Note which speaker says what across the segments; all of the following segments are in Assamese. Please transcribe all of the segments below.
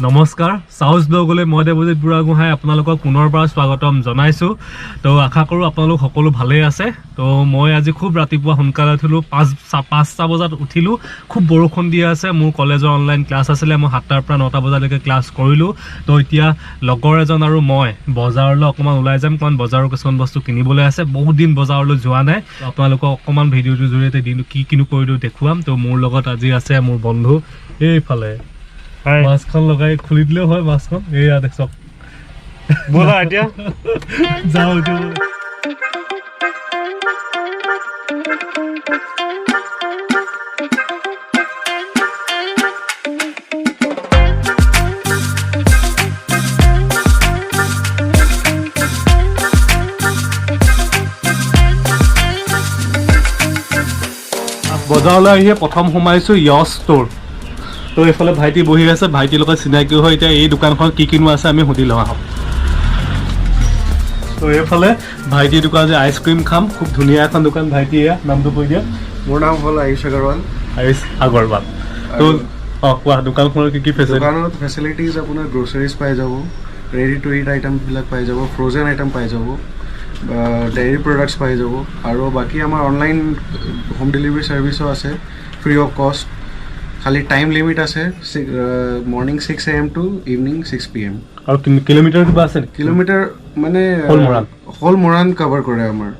Speaker 1: নমস্কাৰ, চাউজ ব্লগলৈ মই দেৱজিত বুঢ়াগোহাঁই আপোনালোকক পুনৰবাৰ স্বাগতম জনাইছোঁ। তো আশা কৰোঁ আপোনালোক সকলো ভালেই আছে। তো মই আজি খুব ৰাতিপুৱা সোনকালে উঠিলোঁ, 5টা বজাত উঠিলোঁ। খুব বৰষুণ দি আছে, মোৰ কলেজৰ অনলাইন ক্লাছ আছিলে, মই 7টাৰ পৰা 9টা বজালৈকে ক্লাছ কৰিলোঁ। তো এতিয়া লগৰ এজন আৰু মই বজাৰলৈ অকণমান ওলাই যাম, কাৰণ বজাৰৰ কিছুমান বস্তু কিনিবলৈ আছে। বহুত দিন বজাৰলৈ যোৱা নাই। তো আপোনালোকক অকণমান ভিডিঅ'টোৰ জৰিয়তে দিনটো কি কিনো কৰিলোঁ দেখুৱাম। তো মোৰ লগত আজি আছে মোৰ বন্ধু, এইফালে মাস্কখন লগাই খুলি দিলেও হয় মাস্কখন, এইয়া দেখক।
Speaker 2: ব'লা এতিয়া।
Speaker 1: যাওঁ এতিয়া। বজাৰলৈ আহিয়ে প্ৰথম সোমাইছোঁ য়ছ ষ্ট'ৰ। তো এইফালে ভাইটি বহি আছে, ভাইটিৰ লগত চিনাকি হৈ এতিয়া এই দোকানখন কি কিনো আছে আমি সুধি লওঁ আহক। তো এইফালে ভাইটিৰ দোকান যে আইচক্ৰীম খাম, খুব ধুনীয়া এখন দোকান। ভাইটি, এয়া নামটো কৈ দিয়া।
Speaker 3: মোৰ নাম হ'ল আয়ুষ আগৰৱাল।
Speaker 1: আয়ুষ আগৰৱাল। তো অঁ, কোৱা, দোকানখনৰ কি কি ফেচিলিটি?
Speaker 3: দোকানত ফেচিলিটিজ আপোনাৰ গ্ৰ'চাৰিজ পাই যাব, ৰেডি টু it আইটেমবিলাক পাই যাব, ফ্ৰ'জেন আইটেম পাই যাব, ডেইৰী প্ৰডাক্টছ পাই যাব আৰু বাকী আমাৰ অনলাইন হোম ডেলিভাৰী ছাৰ্ভিচো আছে ফ্ৰী অফ কষ্ট। খালি টাইম লিমিট আছে, morning 6 a.m. to evening 6 p.m.।
Speaker 1: আৰু কিলোমিটাৰ কিবা আছে নেকি?
Speaker 3: কিলোমিটাৰ মানে
Speaker 1: Whole Moran.
Speaker 3: Whole Moran cover কৰে আমাৰ।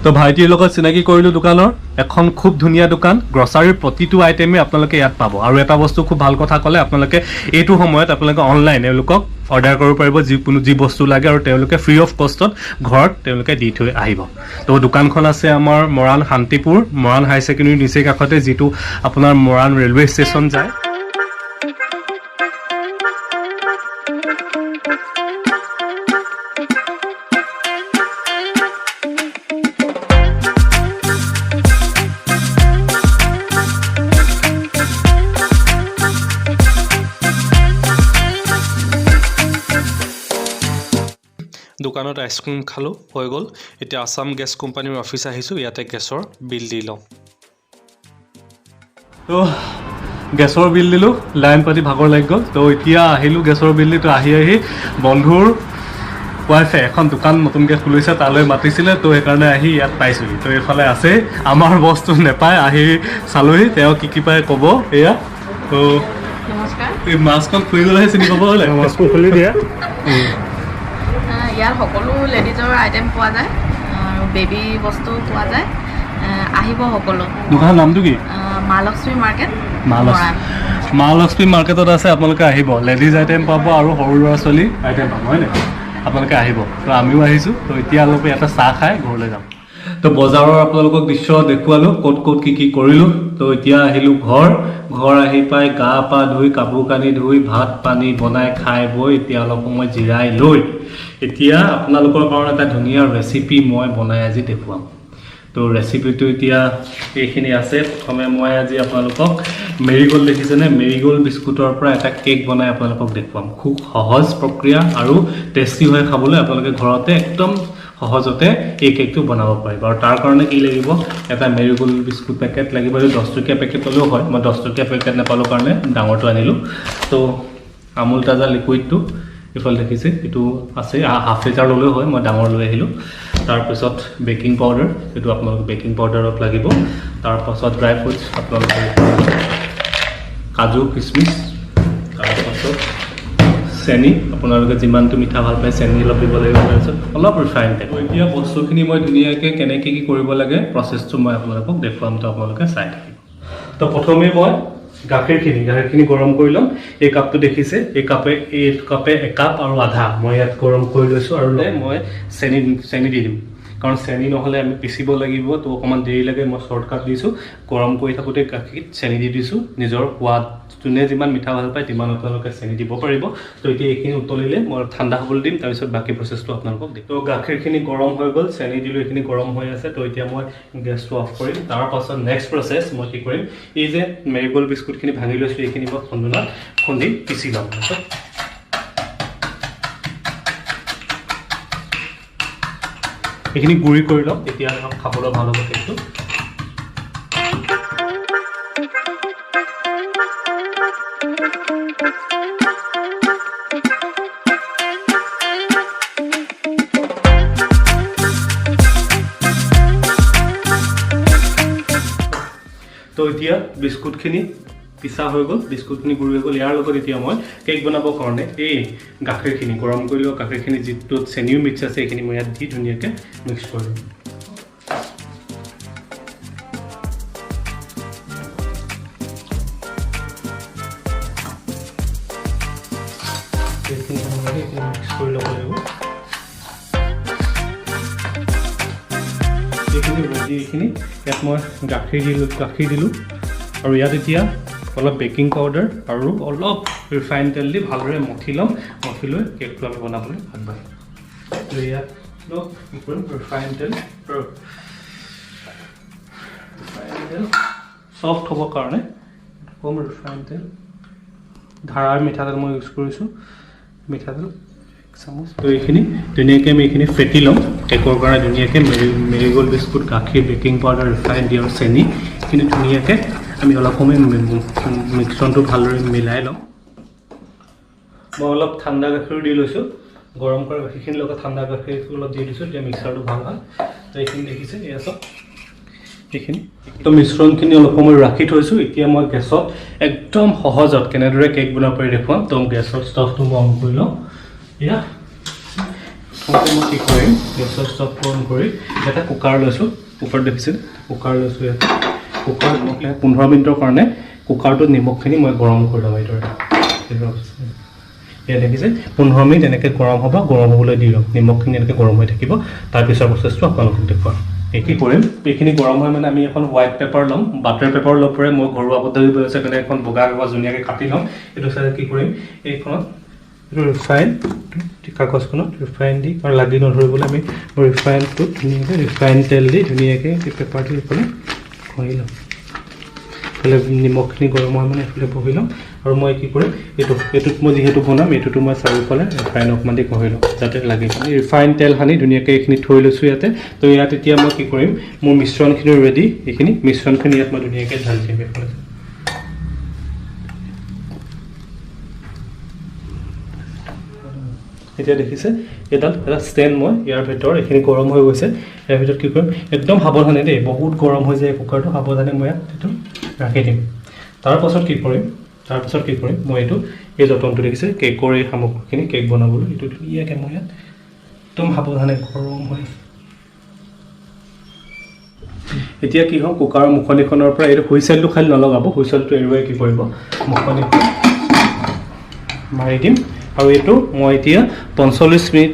Speaker 1: তো ভাইটিৰ লগত চিনাকি কৰিলোঁ দোকানৰ, এখন খুব ধুনীয়া দোকান। গ্ৰচাৰীৰ প্ৰতিটো আইটেমেই আপোনালোকে ইয়াত পাব। আৰু এটা বস্তু খুব ভাল কথা ক'লে, আপোনালোকে এইটো সময়ত আপোনালোকে অনলাইন এওঁলোকক অৰ্ডাৰ কৰিব পাৰিব যিকোনো যি বস্তু লাগে, আৰু তেওঁলোকে ফ্ৰী অফ কষ্টত ঘৰত তেওঁলোকে দি থৈ আহিব। তো দোকানখন আছে আমাৰ মৰাণ শান্তিপুৰ, মৰাণ হায়াৰ ছেকেণ্ডেৰীৰ নিচেই কাষতে, যিটো আপোনাৰ মৰাণ ৰেলৱে ষ্টেচন যায়। দোকানত আইচক্ৰীম খালোঁ, হৈ গ'ল। এতিয়া আছাম গেছ কোম্পানীৰ অফিচ আহিছোঁ, ইয়াতে গেছৰ বিল দি লওঁ। তো গেছৰ বিল দিলোঁ, লাইন পাতি ভাগৰ লাগি গ'ল। তো এতিয়া আহিলোঁ গেছৰ বিল দি, তো আহি আহি বন্ধুৰ ৱাইফে এখন দোকান নতুনকৈ খুলিছে, তালৈ মাতিছিলে। তো সেইকাৰণে আহি ইয়াত পাইছোঁহি। তো এইফালে আছে, আমাৰ বস্তু নেপায়, আহি চালোহি, তেওঁ কি কি পায় ক'ব এয়া। তো
Speaker 4: নমস্কাৰ।
Speaker 1: এই মাস্কখন খুলি ল'লেহে চিনি পাব হ'লে।
Speaker 2: মাস্কটো খুলি দিয়া।
Speaker 4: ইয়াত সকলো লেডিজৰ আইটেম পোৱা যায় আৰু বেবী বস্তু পোৱা যায়। আহিব সকলো।
Speaker 1: দোকানৰ নামটো কি?
Speaker 4: মা লক্ষ্মী মাৰ্কেট।
Speaker 1: মা
Speaker 4: মৰাণ।
Speaker 1: লক্ষ্মী, মা লক্ষ্মী মাৰ্কেটত আছে, আপোনালোকে আহিব। লেডিজ আইটেম পাব আৰু সৰু ল'ৰা ছোৱালী আইটেম পাব, হয়নে? আপোনালোকে আহিব। তো আমিও আহিছোঁ। তো এতিয়া অলপ ইয়াতে চাহ খাই ঘৰলৈ যাম। তো বজাৰৰ আপোনালোকক দৃশ্য দেখুৱালোঁ, ক'ত ক'ত কি কি কৰিলোঁ। তো এতিয়া আহিলোঁ ঘৰ। ঘৰ আহি পাই গা পা ধুই, কাপোৰ কানি ধুই, ভাত পানী বনাই খাই বৈ এতিয়া অলপ সময় জিৰাই লৈ এতিয়া আপোনালোকৰ কাৰণে এটা ধুনীয়া ৰেচিপি মই বনাই আজি দেখুৱাম। তো ৰেচিপিটো এতিয়া এইখিনি আছে। প্ৰথমে মই আজি আপোনালোকক মেৰিগ'ল্ড দেখিছেনে, মেৰিগ'ল্ড বিস্কুটৰ পৰা এটা কেক বনাই আপোনালোকক দেখুৱাম। খুব সহজ প্ৰক্ৰিয়া আৰু টেষ্টি হয় খাবলৈ। আপোনালোকে ঘৰতে একদম সহজতে এই কেকটো বনাব পাৰিব। আৰু তাৰ কাৰণে কি লাগিব? এটা মেৰিগ'ল্ড বিস্কুট পেকেট লাগিব। এইটো 10 টকীয়া পেকেট ল'লেও হয়, মই 10 টকীয়া পেকেট নাপালোঁ কাৰণে ডাঙৰটো আনিলোঁ। তো আমুল তাজা লিকুইডটো এইফালে দেখিছে, এইটো আছে, হাফ লিটাৰ ল'লেও হয়, মই ডাঙৰ লৈ আহিলোঁ। তাৰপিছত বেকিং পাউডাৰ, এইটো আপোনালোকে বেকিং পাউডাৰ অলপ লাগিব। তাৰপাছত ড্ৰাই ফ্ৰুটছ, আপোনালোকে কাজু, কিচমিচ। তাৰপাছত চেনি, আপোনালোকে যিমানটো মিঠা ভাল পায় চেনি অলপ দিব লাগিব। তাৰপিছত অলপ ৰিফাইন তেল। এতিয়া বস্তুখিনি মই ধুনীয়াকৈ কেনেকৈ কি কৰিব লাগে প্ৰচেছটো মই আপোনালোকক দেখুৱাম, তো আপোনালোকে চাই থাকিব। তো প্ৰথমে মই গাখীৰখিনি গৰম কৰি ল'ম। এই কাপটো দেখিছে, এই কাপে একাপ আৰু আধা মই ইয়াত গৰম কৰি লৈছোঁ। আৰু মই চেনি দি দিম, কাৰণ চেনি নহ'লে আমি পিচিব লাগিব, তো অকণমান দেৰি লাগে। মই শ্বৰ্টকাট দিছোঁ, গৰম কৰি থাকোঁতে গাখীৰত চেনি দি দিছোঁ নিজৰ সোৱাদ যোনে যিমান মিঠা ভাল পায় তিমান আপোনালোকে চেনি দিব পাৰিব। তো এতিয়া এইখিনি উতলিলে মই অলপ ঠাণ্ডা হ'বলৈ দিম, তাৰপিছত বাকী প্ৰচেছটো আপোনালোকক দিম। তো গাখীৰখিনি গৰম হৈ গ'ল, চেনি দিলোঁ, এইখিনি গৰম হৈ আছে। তো এতিয়া মই গেছটো অফ কৰিম। তাৰপাছত নেক্সট প্ৰচেছ মই কি কৰিম, এই যে মেৰিগ'ল্ড বিস্কুটখিনি ভাঙি লৈছোঁ, এইখিনি মই খুন্দনাত খুন্দি পিচি ল'ম। এইখিনি গুড়ি কৰি ল'ম, তেতিয়া ধৰক খাবলৈ ভাল হ'ব কেকটো। তো এতিয়া বিস্কুটখিনি পিছা হৈ গ'ল, বিস্কুটখিনি গুড়ি হৈ গ'ল। ইয়াৰ লগত এতিয়া মই কেক বনাবৰ কাৰণে এই গাখীৰখিনি গৰম কৰি লোৱা গাখীৰখিনি যিটোত চেনিও মিক্স আছে, এইখিনি মই ইয়াত দি ধুনীয়াকৈ মিক্স কৰিম। এইখিনি মিক্স কৰি ল'ব লাগিব। এইখিনি ৰেডি, এইখিনি ইয়াত মই গাখীৰ দিলোঁ আৰু ইয়াত এতিয়া অলপ বেকিং পাউডাৰ আৰু অলপ ৰিফাইন তেল দি ভালদৰে মঠি ল'ম। মঠি লৈ কেকটো আমি বনাবলৈ আগবাঢ়িম। তো ইয়াত অলপ কি কৰিম, ৰিফাইন তেল ছফ্ট হ'বৰ কাৰণে কম ৰিফাইন তেল, ধাৰাৰ মিঠাতেল মই ইউজ কৰিছোঁ, মিঠাতেল এক চামুচ। তো এইখিনি ধুনীয়াকৈ আমি এইখিনি ফেটি ল'ম কেকৰ কাৰণে। ধুনীয়াকৈ মেৰিগ'ল্ড বিস্কুট, গাখীৰ, বেকিং পাউডাৰ, ৰিফাইন দি আৰু চেনি এইখিনি ধুনীয়াকৈ আমি অলপ সময় মিশ্ৰণটো ভালদৰে মিলাই ল'ম। মই অলপ ঠাণ্ডা গাখীৰো দি লৈছোঁ, গৰম কৰা গাখীৰখিনিৰ লগত ঠাণ্ডা গাখীৰটো অলপ দি দিছোঁ, তেতিয়া মিক্সাৰটো ভাল হয়। তো এইখিনি দেখিছে, এয়া চব এইখিনি। তো মিশ্ৰণখিনি অলপ সময় ৰাখি থৈছোঁ। এতিয়া মই গেছত একদম সহজত কেনেদৰে কেক বনাব পাৰি দেখুৱাম। তো গেছৰ ষ্টভটো মই অন কৰি লওঁ। এয়া প্ৰথমতে মই কি কৰিম, গেছৰ ষ্টভটো অন কৰি এটা কুকাৰ লৈছোঁ। কুকাৰত দেখিছে, কুকাৰ লৈছোঁ। ইয়াত কুকাৰত 15 মিনিটৰ কাৰণে কুকাৰটোত নিমখখিনি মই গৰম কৰি ল'ম এইদৰে। এয়া দেখিছে, 15 মিনিট এনেকৈ গৰম হ'ব, গৰম হ'বলৈ দি ল'ম। নিমখখিনি এনেকৈ গৰম হৈ থাকিব। তাৰপিছৰ প্ৰচেছটো আপোনালোকক দেখুৱাম। এই কি কৰিম, এইখিনি গৰম হৈ মানে আমি এখন হোৱাইট পেপাৰ ল'ম, বাটাৰ পেপাৰ ল'ব পাৰে। মই ঘৰুৱা পদ্ধতি বনাইছোঁ কাৰণে এখন বগা কাগজ ধুনীয়াকৈ কাটি ল'ম। এইটো চাই কি কৰিম, এইখনত এইটো ৰিফাইন কাগজখনত ৰিফাইন দি, কাৰণ লাগি নধৰিবলৈ আমি ৰিফাইনটোত ধুনীয়াকৈ ৰিফাইন তেল দি ধুনীয়াকৈ এই পেপাৰটো এইফালে ঘঁহি ল'ম। এইফালে নিমখখিনি গৰম হয় মানে এইফালে বহি ল'ম। আৰু মই কি কৰিম, এইটোত মই যিহেতু বনাম, এইটোতো মই চাৰিওফালে ৰিফাইন অকণমান দি ঘঁহি ল'ম যাতে লাগি। ৰিফাইন তেল সানি ধুনীয়াকৈ এইখিনি থৈ লৈছোঁ ইয়াতে। তো ইয়াত এতিয়া মই কি কৰিম, মোৰ মিশ্ৰণখিনি ৰেডি। এইখিনি মিশ্ৰণখিনি ইয়াত মই ধুনীয়াকৈ ঢালি দিম এইফালে। এতিয়া দেখিছে এডাল এটা ষ্টেণ্ড মই ইয়াৰ ভিতৰত, এইখিনি গৰম হৈ গৈছে। ইয়াৰ ভিতৰত কি কৰিম, একদম সাৱধানে দেই, বহুত গৰম হৈ যায় কুকাৰটো, সাৱধানে মই ইয়াত এইটো ৰাখি দিম। তাৰপাছত কি কৰিম, মই এইটো এই যতনটো দেখিছে কেকৰ এই সামগ্ৰীখিনি কেক বনাবলৈ এইটো ধুনীয়াকৈ মই ইয়াত একদম সাৱধানে গৰম হৈ আছে। এতিয়া কি হ'ল, কুকাৰৰ মুখনিখনৰ পৰা এইটো হুইচেলটো খালি নলগাব, হুইচেলটো এৰুৱাই কি কৰিব, মুখনিখন মাৰি দিম। আৰু এইটো মই এতিয়া 45 মিনিট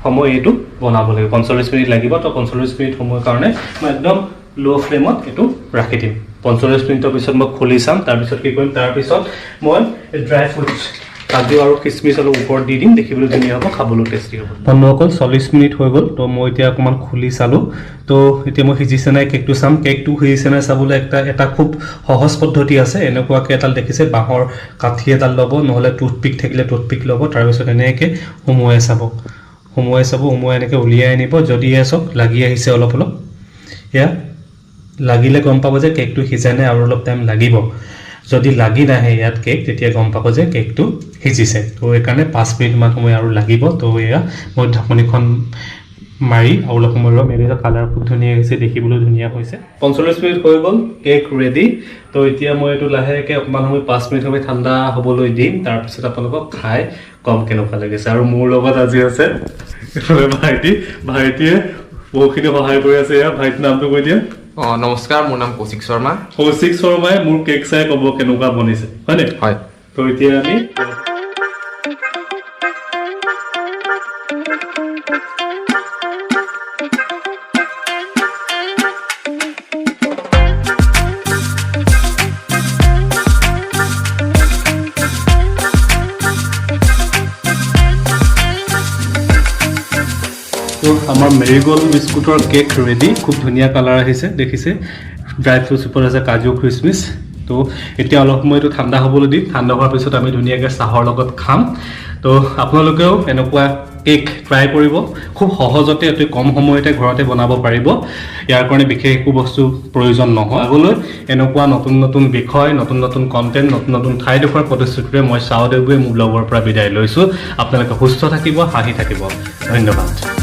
Speaker 1: সময় এইটো বনাব লাগিব, 45 মিনিট লাগিব। তো 45 মিনিট সময়ৰ কাৰণে মই একদম ল' ফ্লেমত এইটো ৰাখি দিম। 45 মিনিটৰ পিছত মই খুলি চাম। তাৰপিছত কি কৰিম, তাৰপিছত মই ড্ৰাই ফ্ৰুটছ, কাজু আৰু খিচমিচ অলপ ওপৰত দি দিম, দেখিবলৈ ধুনীয়া হ'ব, খাবলৈও টেষ্টি হ'ব। বন্ধুসকল 40 মিনিট হৈ গ'ল। তো মই এতিয়া অকণমান খুলি চালোঁ। তো এতিয়া মই সিজিছে নাই কেকটো চাম। কেকটো সিজিছে নাই চাবলৈ এটা খুব সহজ পদ্ধতি আছে। এনেকুৱাকৈ এডাল দেখিছে বাঁহৰ কাঠি এডাল ল'ব, নহ'লে টুথপিক থাকিলে টুথপিক ল'ব। তাৰপিছত এনেকৈ সুমুৱাই চাব, সুমুৱাই এনেকৈ উলিয়াই আনিব। যদি এয়া চাওক লাগি আহিছে অলপ অলপ, এয়া লাগিলে গম পাব যে কেকটো সিজা নাই আৰু অলপ টাইম লাগিব। যদি লাগি নাহে ইয়াত কেক, তেতিয়া গম পাব যে কেকটো সিজিছে। তো সেইকাৰণে 5 মিনিটমান সময় আৰু লাগিব। তো এয়া মই ঢাকনিখন মাৰি আৰু অলপ সময় ৰ'ম। এই কালাৰ খুব ধুনীয়া হৈছে, দেখিবলৈ ধুনীয়া হৈছে। 45 মিনিট হৈ গ'ল, কেক ৰেডি। তো এতিয়া মই এইটো লাহেকৈ অকণমান সময় 5 মিনিট সময় ঠাণ্ডা হ'বলৈ দিম। তাৰপিছত আপোনালোকক খাই কম কেনেকুৱা লাগিছে। আৰু মোৰ লগত আজি আছে এইফালে ভাইটি, ভাইটিয়ে বহুখিনি সহায় কৰি আছে। এয়া ভাইটিৰ নামটো কৈ দিয়া।
Speaker 5: নমস্কাৰ, মোৰ নাম কৌশিক শৰ্মা।
Speaker 1: কৌশিক শৰ্মাই মোৰ কেক চাই ক'ব কেনেকুৱা বনিছে, হয়নে?
Speaker 5: হয়।
Speaker 1: তো এতিয়া আমি তো আমাৰ মেৰিগ'ল্ড বিস্কুটৰ কেক ৰেডি। খুব ধুনীয়া কালাৰ আহিছে, দেখিছে। ড্ৰাই ফ্ৰুটছ ওপৰত আছে কাজু, খিচমিচ। তো এতিয়া অলপ সময় এইটো ঠাণ্ডা হ'বলৈ দিম। ঠাণ্ডা হোৱাৰ পিছত আমি ধুনীয়াকৈ চাহৰ লগত খাম। তো আপোনালোকেও এনেকুৱা কেক ট্ৰাই কৰিব। খুব সহজতে, অতি কম সময়তে ঘৰতে বনাব পাৰিব। ইয়াৰ কাৰণে বিশেষ একো বস্তু প্ৰয়োজন নহয়। আগলৈ এনেকুৱা নতুন নতুন বিষয়, নতুন নতুন কণ্টেণ্ট, নতুন নতুন ঠাই দেখুৱাৰ প্ৰতিশ্ৰুতিৰে মই চাওদেৱে মোৰ ব্লগৰ পৰা বিদায় লৈছোঁ। আপোনালোকে সুস্থ থাকিব, হাঁহি থাকিব। ধন্যবাদ।